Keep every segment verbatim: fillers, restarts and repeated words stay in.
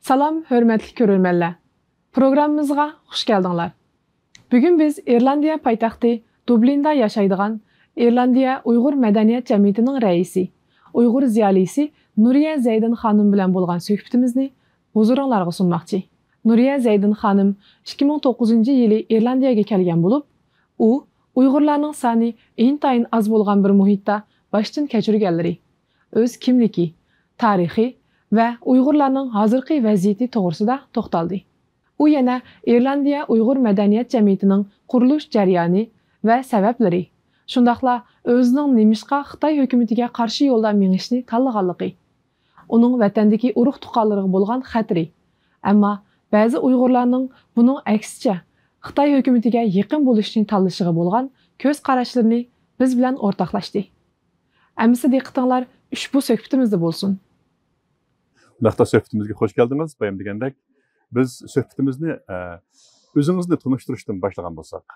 سالام، ھۆرمەتلىك كۆرۈرمەنلەر! پروگراممىمىزغا خۇش كەلدىڭلار. بۈگۈن بىز ئىرلاندىيە پايتەختى دۇبلىندا ياشايدىغان ئىرلاندىيە ئۇيغۇر مەدەنىيەت جەمئىيىتىنىڭ رەئىسى، ئۇيغۇر زىيالىيسى نۇرىيە زەيدىن خانىم بىلەن بولغان سۆھبىتىمىزنى ھۇزۇرۇڭلارغا سۇنماقچى. نۇرىيە زەيدىن خانىم ئىككى مىڭ توققۇزىنچى يىلى ئىرلاندىيەگە كەلگەن بولۇپ، ئۇ ئۇيغۇرلارنىڭ سانى ئىنتايىن ئاز بولغان بىر مۇھىتتا باشتىن كەچۈرگەنلىرى، ئۆز كىملىكى، تارىخى ۋە ئۇيغۇرلارنىڭ ھازىرقى ۋەزىيىتى توغرىسىدا توختالدى. ئۇ يەنە ئىرلاندىيە ئۇيغۇر مەدەنىيەت جەمئىيىتىنىڭ قۇرۇلۇش جەريانى ۋە سەۋەبلىرى، شۇنداقلا ئۆزىنىڭ نېمىشقا خىتاي ھۆكۈمىتىگە قارشى يولدا مېڭىشنى تاللىغانلىقى، ئۇنىڭ ۋەتەندىكى ئۇرۇق-تۇغقانلىرىغا بولغان خەتىرى، ئەمما بەزى ئۇيغۇرلارنىڭ بۇنىڭ ئەكسىچە خىتاي ھۆكۈمىتىگە يېقىن بولۇشنى تاللىشىغا بولغان كۆز قاراشلىرىنى بىز بىلەن ئورتاقلاشتى. ئەمىسە دىققىتىڭلار ئۇشبۇ سۆھبىتىمىزدە بولسۇن. مەختاش، سۆھبىتىمىزگە خۇش كەلدىڭىز. بايام دېگەندەك، بىز سۆھبىتىمىزنى، ئە، ئۆزىڭىزنى تونۇشتۇرۇشتىن باشلىغان بولساق.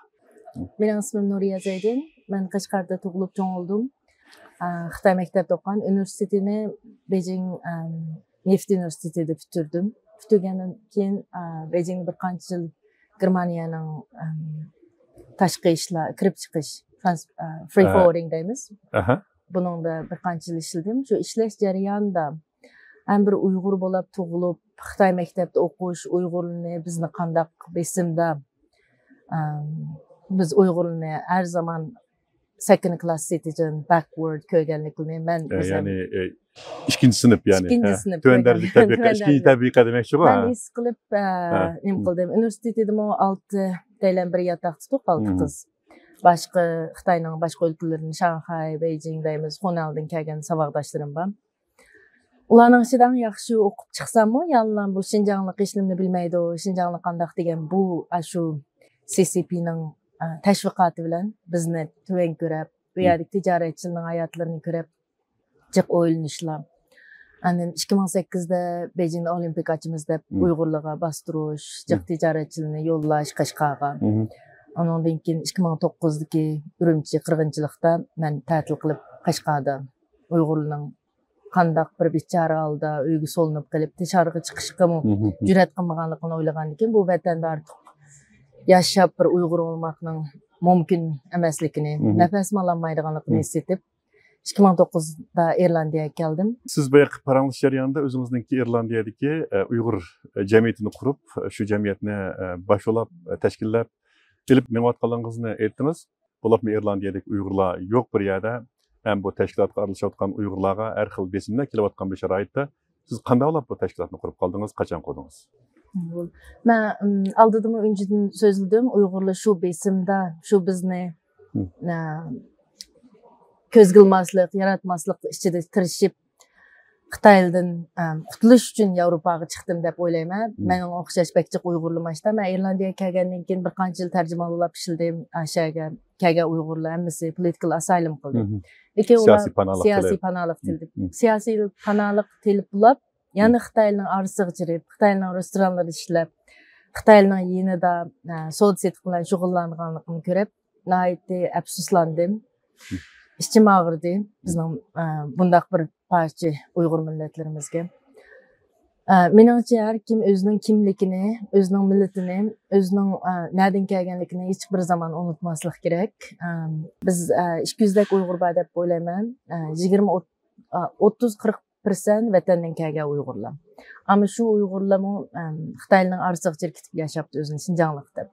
مېنىڭ ئىسمىم نۇرىيە زەيدىن. مەن قەشقەردە تۇغۇلۇپ چوڭ بولدۇم. ئە، خىتاي مەكتەپتە ئوقۇغان، ئۇنىۋېرسىتېتىنى بېيجىڭ، ئەم، نېفىت ئۇنىۋېرسىتېتىدا پۈتتۈردۈم. پۈتتۈرگەندىن كېيىن، ئە، بېيجىڭدا بىر قانچە يىل گېرمانىيەنىڭ، ئەم، تاشقى ئىشلار، كىرىپ چىقىش، ترانس-، ئە، فرېي ئە. فورواردىنگ دەيمىز. ئەھە. بۇنىڭدا بىر قانچە يىل ئىشلىدىم. شۇ ئىشلەش جەريانىدا ھەم بىر ئۇيغۇر بولاپ تۇغۇلۇپ، خىتاي مەكتەپتە ئوقۇش، ئۇيغۇرلىرىنى بىزنى قانداق بېسىمدا، ئەم، بىز ئۇيغۇرلىرىنى ھەر زامان سەككىنت كلاس سىتىزېن، باكۋارد كۆرگەنلىكىنى مەن ئە، ئۆزۈم يەنى، ئە، ئىككىنچى سىنىپ، يەنى، ئىككىنچى ھە، سىنىپ تۆۋەن كۆرگەن. دەرىجىلىك تەبىقە، تۆۋەن ئىككىنچى دەرىجە. تەبىقە دېمەكچىغۇ، ھە. مەن ھېس قىلىپ، ئە، ھە. نېمە قىلدىم؟ ئۇنىۋېرسىتېتىدىمۇ ئالتە تەيلەن بىر ياتاقتا تۇردۇق، ئالتە مم. قىز. باشقا خىتاينىڭ باشقا ئۆلكىلىرىدىن، شاڭخەي، بېيجىڭ دەيمىز، خۇنەندىن كەلگەن ساۋاقداشلىرىم بار. ئۇلارنىڭ ئىچىدە ئەڭ ياخشى ئوقۇپ چىقساممۇ، يەنىلا بۇ شىنجاڭلىق ھېچنېمىنى بىلمەيدۇ، شىنجاڭلىق قانداق دېگەن بۇ، ئاشۇ سى سى پىنىڭ، ئە، تەشۋىقاتى بىلەن بىزنى تۆۋەن كۆرۈپ، بۇ مم. يەردىكى تىجارەتچىلەرنىڭ ھاياتلىرىنى كۆرۈپ، جىق ئويلىنىشلار. ئاندىن ئىككى مىڭ سەككىزدە بېيجىڭدا ئولىمپىك ئاچىمىز دەپ مم. ئۇيغۇرلارغا باستۇرۇش، جىق مم. تىجارەتچىلەرنى يوللاش قەشقەرگە. مم. ئۇنىڭدىن كېيىن ئىككى مىڭ توققۇزدىكى ئۈرۈمچى قىرغىنچىلىقتا مەن تەتىل قىلىپ قەشقەردە ئۇيغۇرلارنىڭ قانداق بىر بىچارە ھالدا ئۆيگە سولىنىپ قېلىپ، تىجارەتكە چىقىشقىمۇ مم. جۈرئەت قىلمىغانلىقىنى ئويلىغاندىن كېيىن، بۇ ۋەتەندە ئارتۇق ياشاپ بىر ئۇيغۇر بولماقنىڭ مۇمكىن ئەمەسلىكىنى، مم. نەپەسمۇ ئالالمايدىغانلىقىنى مم. ھېس ئېتىپ، ئىككى مىڭ توققۇزدا ئىرلاندىيەگە كەلدىم. سىز باياقى پاراڭلىشىش جەريانىدا ئۆزىڭىزنىڭكى ئىرلاندىيەدىكى، ئە، ئۇيغۇر، ئە، جەمئىيىتىنى قۇرۇپ، شۇ جەمئىيەتنى، ئە، باش بولاپ، ئە، تەشكىللەپ ئېلىپ مېڭىۋاتقانلىقىڭىزنى ئېيتتىڭىز. بولۇپمۇ ئىرلاندىيەدىكى ئۇيغۇرلار يوق بىر يەردە، ھەم بۇ تەشكىلاتقا ئارىلىشىۋاتقان ئۇيغۇرلارغا ھەر خىل بېسىملار كېلىۋاتقان بىر شارائىتتا، سىز قانداق بولۇپ بۇ تەشكىلاتنى قۇرۇپ قالدىڭىز؟ قاچان قۇردىڭىز؟ مەن، ئىم، ئالدىدىمۇ ئۈنچىدىن سۆزلىدىم. ئۇيغۇرلار شۇ بېسىمدا، شۇ بىزنى، مم. ئە، كۆزگە ئىلماسلىق، ياراتماسلىق ئىچىدە تىرىشىپ، خىتايدىن، ئەم، قۇتۇلۇش ئۈچۈن ياۋروپاغا چىقتىم دەپ ئويلايمەن. مم. مەنگە ئوخشاش بەك جىق ئۇيغۇرلىماشتا. مەن ئىرلاندىيەگە كەلگەندىن كېيىن بىر قانچە يىل تەرجىمان بولاپ ئىشلىدىم. ئاشەگە كەلگەن ئۇيغۇرلار ھەممىسى پولىتىكال ئاسايلىم قىلدى. مم. لېكىن ئۇلار سىياسىي پاناھلىق سىياسىي تىلەپ. پاناھلىق تىلىدى. مم. سىياسىي پاناھلىق تىلىپ بولۇپ، يەنە مم. خىتاينىڭ ئارىسىغا كىرىپ، خىتاينىڭ رېستورانلىرىدا ئىشلەپ، خىتاينىڭ يېنىدا، ئە، سودا سېتىق بىلەن شۇغۇللانغانلىقىنى كۆرۈپ، ناھايىتى ئەپسۇسلاندىم. مم. ئىچىم ئاغرىدى. بىزنىڭ، ئە، بۇنداق بىر پارچە ئۇيغۇر مىللەتلىرىمىزگە. ئە، مېنىڭچە، ھەر كىم ئۆزىنىڭ كىملىكىنى، ئۆزىنىڭ مىللىتىنى، ئۆزىنىڭ، ئە، نەدىن كەلگەنلىكىنى ھېچبىر زامان ئۇنتۇماسلىق كېرەك. ئە، بىز، ئە، ئىككى يۈزدەك ئۇيغۇر بار دەپ ئويلايمەن. ئە، يىگىرمە، ئوت-، ئە، ئوتتۇز، قىرىق پىرسەنت ۋەتەندىن كەلگەن ئۇيغۇرلار. ئەمما شۇ ئۇيغۇرلارمۇ، ئەم، خىتايلارنىڭ ئارىسىغا چىركىتىپ ياشاپتۇ ئۆزىنى شىنجاڭلىق دەپ.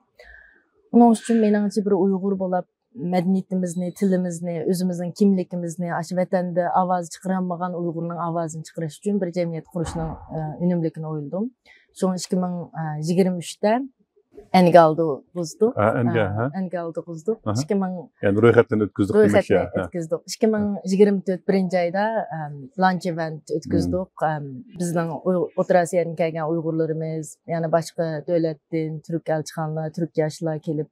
ئۇنىڭ ئۈچۈن مېنىڭچە بىر ئۇيغۇر بولاپ مەدەنىيىتىمىزنى، تىلىمىزنى، ئۆزىمىزنىڭ كىملىكىمىزنى، ئاشۇ ۋەتەندە ئاۋاز چىقىرالمىغان ئۇيغۇرنىڭ ئاۋازىنى چىقىرىش ئۈچۈن بىر جەمئىيەت قۇرۇشنىڭ، ئە، ئۈنۈملۈكىنى ئويلىدىم. شۇڭا ئىككى مىڭ يىگىرمە ئۈچتە ئەنگالدا ئوتتۇزدۇق. ھە، ئەنگە، ھە. ئەنگالدا ئوتتۇزدۇق. ئاھا. ئىككى مىڭ يەنى رويخەتتىن ئۆتكۈزدۇق دېمەكچى، رويخەتتىن ھە. ئۆتكۈزدۇق. ئىككى مىڭ يىگىرمە تۆت بىرىنچى ئايدا، ئەم، لانچ ئېۋېنت ئۆتكۈزدۇق. مم. ئەم، بىزنىڭ ئۇي-، ئوتتۇرا ئاسىيادىن كەلگەن ئۇيغۇرلىرىمىز، يەنە باشقا دۆلەتتىن تۈرك ئەلچىخانىلار، تۈرك ياشلار كېلىپ،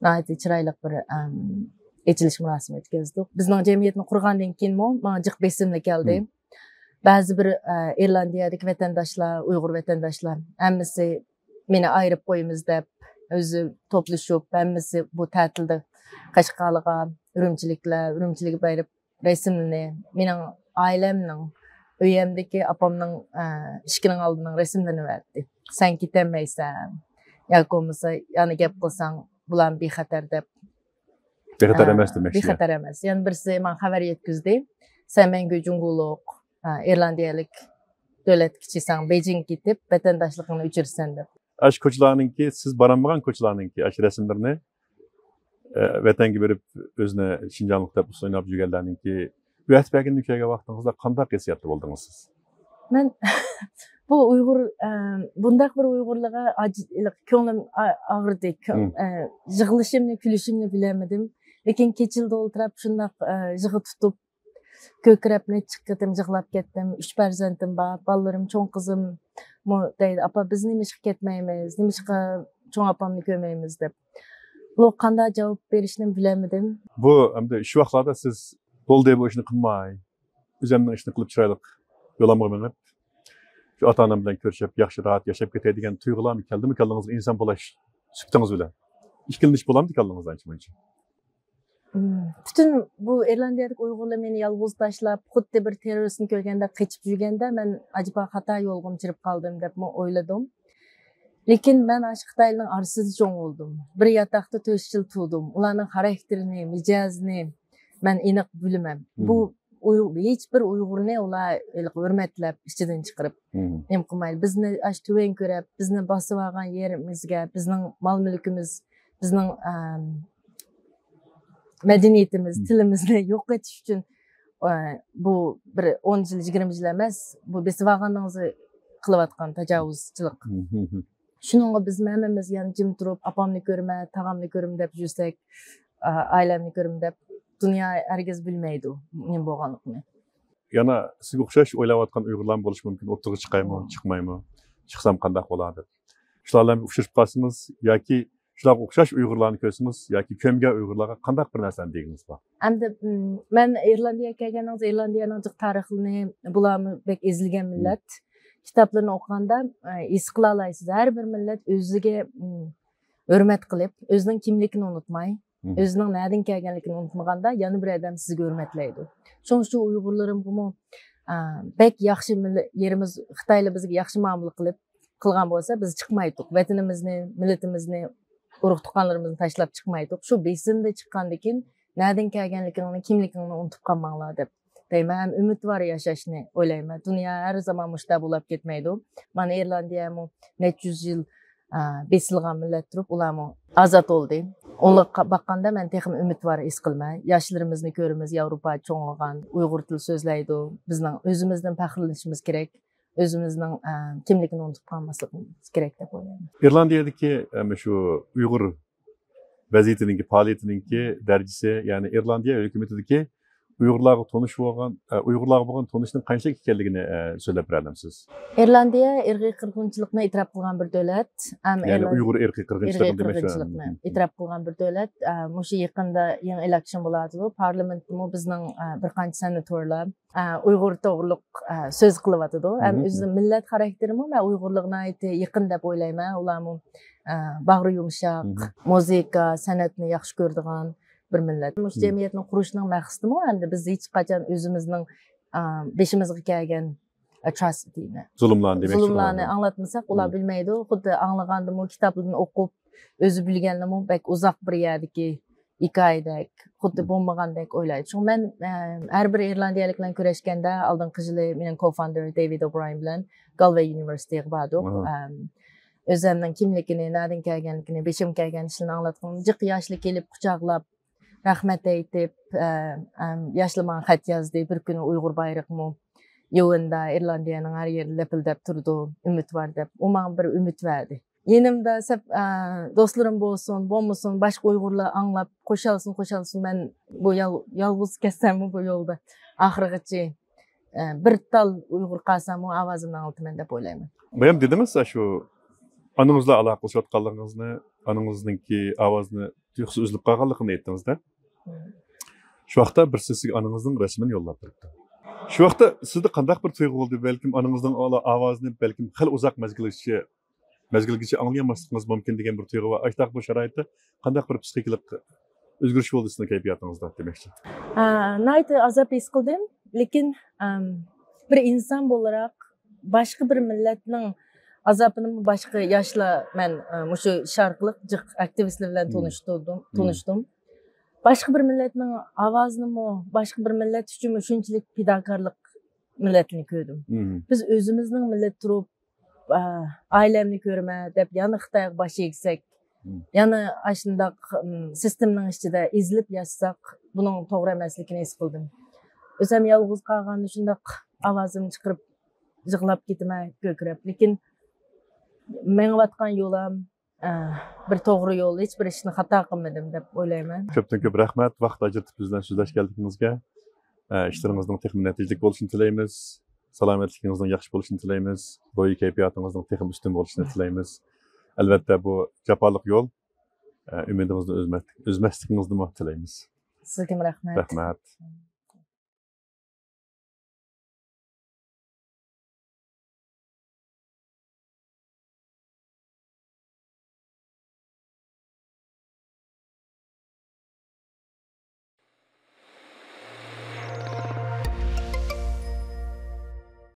ناھايىتى چىرايلىق بىر، ئەم، ئېچىلىش مۇراسىمى ئۆتكۈزدۇق. بىزنىڭ جەمئىيەتنى قۇرغاندىن كېيىنمۇ ماڭا جىق بېسىملىق كەلدى. مم. بەزى بىر، ئە، ئىرلاندىيەدىكى ۋەتەنداشلار، ئۇيغۇر ۋەتەنداشلار ھەممىسى مېنى ئايرىپ قويىمىز دەپ، ئۆزى توپلىشىپ، ھەممىسى بۇ تەتىلدە قەشقەرلىقلار، ئۈرۈمچىلىكلەر، ئۈرۈمچىلىككە بېرىپ رەسىملىرىنى، مېنىڭ ئائىلەمنىڭ ئۆيەمدىكى ئاپامنىڭ، ئە، ئىشىكىنىڭ ئالدىنىڭ رەسىملىرىنى بەردى. سەن كېتەلمەيسەن، ياكى بولمىسا يەنە گەپ قىلساڭ، بۇلارمۇ بىخەتەر دەپ. بىخەتەر ئەمەس دېمەكچى. بىخەتەر ئەمەس. يەنە بىرسى ماڭا خەۋەر يەتكۈزدى. سەن مەڭگۈ جۇڭگولۇق، ئە، ئىرلاندىيەلىك دۆلەتكە كېتىسەن، بېيجىڭگە كېتىپ، ۋەتەنداشلىقىڭنى ئۆچۈرىسەن دەپ. ئاشۇ كوچىلارنىڭكى، سىز بارالمىغان كوچىلارنىڭكى ئاشۇ رەسىملىرىنى، ئە، ۋەتەنگە بېرىپ ئۆزىنى شىنجاڭلىق دەپ ئويناپ يۈرگەنلەرنىڭكى بۇ يەتىپ كەلگىنىنى كۆرگەن ۋاقتىڭىزدا قانداق ھېسسىياتتا بولدىڭىز سىز؟ مەن بۇ ئۇيغۇر، ئە، بۇنداق بىر ئۇيغۇرلارغا ئاج-، كۆڭلۈم ئا-، ئاغرىدى. كۆ-، ئە، يىغلىشىمنى، كۈلۈشۈمنى بىلەلمىدىم. لېكىن كېچىلدە ئولتۇرۇپ شۇنداق، ئە، يىغا تۇتۇپ، كۆكرەپ نەچچە قېتىم يىغلاپ كەتتىم. ئۈچ پەرزەنتىم بار. بالىلىرىم، چوڭ قىزىممۇ دەيدۇ، ئاپا، بىز نېمىشقا كەتمەيمىز؟ نېمىشقا چوڭ ئاپامنى كۆرمەيمىز؟ دەپ. بۇ قانداق جاۋاب بېرىشنى بىلەلمىدىم. بۇ ئەمدى شۇ ۋاقىتلاردا سىز، بولدى، بۇ ئىشنى قىلماي، ئۆزۈمنىڭ ئىشىنى قىلىپ چىرايلىق يولۇمغا مېڭىپ، شۇ ئاتا-ئانام بىلەن كۆرۈشۈپ، ياخشى راھەت ياشاپ كېتەي دېگەن تۇيغۇلارمۇ كەلدىمۇ كاللىڭىزغا، ئىنسان بولاش سۈپىتىڭىز بىلەن؟ ئىككىلىنىش بولامدۇ كاللىڭىزدا ئانچە-مۇنچە؟ مم، پۈتۈن بۇ ئىرلاندىيەدىكى ئۇيغۇرلار مېنى يالغۇز تاشلاپ، خۇددى بىر تېررورىستنى كۆرگەندەك قېچىپ يۈرگەندە، مەن ئاجىبا خاتا يولغىمۇ كىرىپ قالدىم دەپمۇ ئويلىدىم. لېكىن مەن ئاشۇ خىتايلارنىڭ ئارىسىدا چوڭ بولدۇم. بىر ياتاقتا تۆت يىل تۇردۇم. ئۇلارنىڭ خاراكتېرىنى، مىجەزىنى مەن ئېنىق بىلىمەن. بۇ ئۇيغۇر، ھېچ بىر ئۇيغۇرنى ئۇلار ھېلىقى ھۆرمەتلەپ، ئىچىدىن چىقىرىپ، نېمە قىلمايدۇ. بىزنى ئاشۇ تۆۋەن كۆرۈپ، بىزنى باسىۋالغان يېرىمىزگە، بىزنىڭ مال-مۈلكىمىز، بىزنىڭ، ئەم، مەدەنىيىتىمىز، تىلىمىزنى يوقىتىش ئۈچۈن، ئە، بۇ بىر ئون يىل، يىگىرمە يىل ئەمەس، بۇ بېسىۋالغانلىقىڭىزنى قىلىۋاتقان تاجاۋۇزچىلىق. شۇنىڭغا بىز ھەممىمىز يەنە جىم تۇرۇپ، ئاپامنى كۆرىمەن، تاغامنى كۆرىمەن دەپ يۈرسەك، ئە، ئائىلەمنى كۆرىمەن دەپ، دۇنيا ھەرگىز بىلمەيدۇ نېمە بولغانلىقىنى. يەنە سىزگە ئوخشاش ئويلاۋاتقان ئۇيغۇرلارمۇ بولۇشى مۇمكىن، ئوتتۇرىغا چىقايمۇ، چىقمايمۇ، چىقسام قانداق بولار دەپ. شۇلار بىلەن ئۇچرىشىپ قالسىڭىز ياكى شۇلارغا ئوخشاش ئۇيغۇرلارنى كۆرسىڭىز ياكى كۆمگەن ئۇيغۇرلارغا قانداق بىر نەرسىنى دېگىڭىز بار؟ ئەمدى، مم، مەن ئىرلاندىيەگە كەلگەندىڭىز، ئىرلاندىيەنىڭ جىق تارىخىنى، بۇلارمۇ بەك ئېزىلگەن مىللەت. كىتابلىرىنى ئوقۇغاندا، ئە، ھېس قىلالايسىز، ھەر بىر مىللەت ئۆزىگە، مم، ھۆرمەت قىلىپ، ئۆزىنىڭ كىملىكىنى ئۇنتۇماي، ئۆزىنىڭ نەدىن كەلگەنلىكىنى ئۇنتۇمىغاندا، يەنە بىر ئادەم سىزگە ھۆرمەتلەيدۇ. شۇڭا شۇ ئۇيغۇرلىرىمغىمۇ، ئە، بەك ياخشى مىللە-، يېرىمىز، خىتايلار بىزگە ياخشى مۇئامىلە قىلىپ، قىلغان بولسا، بىز چىقمايتتۇق. ۋەتىنىمىزنى، مىللىتىمىزنى، ئۇرۇق-تۇغقانلىرىمىزنى تاشلاپ چىقمايتتۇق. شۇ بېسىمدا چىققاندىن كېيىن، نەدىن كەلگەنلىكىڭنى، كىملىكىڭنى ئۇنتۇپ قالماڭلار دەپ دەيمەن. ھەم ئۈمىد بار ياشاشنى ئويلايمەن. دۇنيا ھەر زامان مۇشۇنداق بولاپ كەتمەيدۇ. مانا ئىرلاندىيەمۇ نەچچە يۈز يىل، ئا، بېسىلغان مىللەت تۇرۇپ، ئۇلارمۇ ئازاد بولدى. ئۇنىڭغا باققاندا مەن تېخىمۇ ئۈمىد بار ھېس قىلىمەن. ياشلىرىمىزنى كۆرىمىز، ياۋروپادا چوڭ بولغان، ئۇيغۇر تىلى سۆزلەيدۇ. بىزنىڭ ئۆزىمىزدىن پەخىرلىنىشىمىز كېرەك. ئۆزىمىزنىڭ، ئە، كىملىكىنى ئۇنتۇپ قالماسلىقىمىز كېرەك دەپ ئويلايمەن. ئىرلاندىيەدىكى، ئە، شۇ ئۇيغۇر ۋەزىيىتىنىڭكى، پائالىيىتىنىڭكى دەرىجىسى، يەنى ئىرلاندىيە ھۆكۈمىتىدىكى ئۇيغۇرلارغا تونۇش بولغان، ئە، ئۇيغۇرلارغا بولغان تونۇشنىڭ قانچىلىك ئىكەنلىكىنى، ئە، سۆزلەپ بېرەلەمسىز؟ ئىرلاندىيە ئىرقىي قىرغىنچىلىقنى ئېتىراپ قىلغان بىر دۆلەت. ھەم يەنى ئۇيغۇر ئىرقىي قىرغىنچىلىقىنى دېمەكچى. ئېتىراپ قىلغان بىر دۆلەت. ئە، مۇشۇ يېقىندا يېڭى ئېلېكشن بولۇۋاتىدۇ. پارلامېنتتىمۇ بىزنىڭ، ئە، بىر قانچە سېناتورلار، ئە، ئۇيغۇر توغرۇلۇق، ئە، سۆز قىلىۋاتىدۇ. ھەم ئۆزى مىللەت خاراكتېرىمۇ مەن ئۇيغۇرلارغا ناھايىتى يېقىن دەپ ئويلايمەن. ئۇلارمۇ، ئە، باغرى يۇمشاق، مۇزىكا، سەنئەتنى ياخشى كۆرىدىغان بىر مىللەت. مۇشۇ جەمئىيەتنى قۇرۇشنىڭ مەقسىتىمۇ ئەمدى بىز ھېچقاچان ئۆزىمىزنىڭ، ئە، بېشىمىزغا كەلگەن ئەتراسىتىنى، زۇلۇملارنى دېمەكچى زۇلۇملارنى بولغان. ئاڭلاتمىساق، ئۇلار بىلمەيدۇ. خۇددى ئاڭلىغاندىمۇ، كىتابلاردىن ئوقۇپ، ئۆزى بىلگەنلىرىمۇ بەك ئۇزاق بىر يەردىكى ھېكايىدەك، خۇددى بولمىغاندەك ئويلايدۇ. شۇڭا مەن، ئە، ھەر بىر ئىرلاندىيەلىك بىلەن كۆرۈشكەندە، ئالدىنقى يىلى مېنىڭ كوفاندېر دېۋىد ئوبرايېن بىلەن گالۋەي يۇنىۋېرسىتېتىغا باردۇق. ئەم، ئۆزۈمنىڭ كىملىكىنى، نەدىن كەلگەنلىكىنى، بېشىمغا كەلگەن ئىشلارنى ئاڭلاتقىنىمدا، جىق ياشلار كېلىپ قۇچاقلاپ، رەھمەت ئېيتىپ، ئە، ئەم، ياشلار ماڭا خەت يازدى. بىر كۈنى ئۇيغۇر بايرىقىمۇ يوۋىندا، ئىرلاندىيەنىڭ ھەر يېرىدە لەپىلدەپ تۇرىدۇ، ئۈمىد بار دەپ. ئۇ ماڭا بىر ئۈمىد بەردى. يېنىمدا سەپ-، ئە، دوستلىرىم بولسۇن، بولمىسۇن، باشقا ئۇيغۇرلار ئاڭلاپ، قوشالسۇن، قوشالسۇن، مەن بۇ يال-، يالغۇز كەتسەممۇ بۇ يولدا ئاخىرغىچە، ئە، بىر تال ئۇيغۇر قالساممۇ ئاۋازىمنى ئاڭلىتىمەن دەپ ئويلايمەن. بايام دېدىڭىز شۇ ئانىڭىز بىلەن ئالاقىلىشىۋاتقانلىقىڭىزنى، ئانىڭىزنىڭكى ئاۋازىنى تۇيۇقسىز ئۈزۈلۈپ قالغانلىقىنى ئېيتتىڭىز-دە. شۇ ۋاقىتتا بىرسى سىزگە ئانىڭىزنىڭ رەسىمىنى يوللاپ بېرىپتۇ. شۇ ۋاقىتتا سىزدە قانداق بىر تۇيغۇ بولدى؟ بەلكىم ئانىڭىزنىڭ ئالا-، ئاۋازىنى بەلكىم خېلى ئۇزاق مەزگىلگىچە، مەزگىلگىچە ئاڭلىيالماسلىقىڭىز مۇمكىن دېگەن بىر تۇيغۇ بار. ئاشۇنداق بۇ شارائىتتا قانداق بىر پسىخىكىلىق ئۆزگىرىش بولدى سىزنىڭ كەيپىياتىڭىزدا دېمەكچى. ئە، ناھايىتى ئازاب ھېس قىلدىم، لېكىن، ئەم، بىر ئىنسان بولۇراق باشقا بىر مىللەتنىڭ ئازابىنىمۇ باشقا ياشلار، مەن، ئە، مۇشۇ ئىش ئارقىلىق جىق ئاكتىۋىستلار بىلەن تونۇشتۇردۇم، تونۇشتۇم. باشقا بىر مىللەتنىڭ ئاۋازىنىمۇ، باشقا بىر مىللەت ئۈچۈنمۇ شۇنچىلىك پىداكارلىق مىللەتنى كۆردۈم. بىز ئۆزىمىزنىڭ مىللىتى تۇرۇپ، ئا، ئائىلەمنى كۆرىمەن دەپ يەنە خىتايغا باش ئەگسەك، يەنە ئاشۇنداق، ئىم، سىستېمىنىڭ ئىچىدە ئېزىلىپ ياشىساق، بۇنىڭ توغرا ئەمەسلىكىنى ھېس قىلدىم. ئۆزۈم يالغۇز قالغاندا شۇنداق ئاۋازىمنى چىقىرىپ يىغلاپ كېتىمەن، كۆكرەپ. لېكىن مېڭىۋاتقان يولۇم، ئە، بىر توغرا يول، ھېچ بىر ئىشنى خاتا قىلمىدىم دەپ ئويلايمەن. كۆپتىن كۆپ رەھمەت، ۋاقىت ئاجرىتىپ بىز بىلەن سۆزلەشكەنلىكىڭىزگە. ئە، ئىشلىرىڭىزنىڭ تېخىمۇ نەتىجىلىك بولۇشىنى تىلەيمىز. سالامەتلىكىڭىزنىڭ ياخشى بولۇشىنى تىلەيمىز. روھىي كەيپىياتىڭىزنىڭ تېخىمۇ ئۈستۈن بولۇشىنى تىلەيمىز. ئەلۋەتتە، بۇ جاپالىق يول. ئە، ئۈمىدىڭىزنى ئۈزمەس-، ئۈزمەسلىكىڭىزنىمۇ تىلەيمىز. سىزگىمۇ رەھمەت. رەھمەت.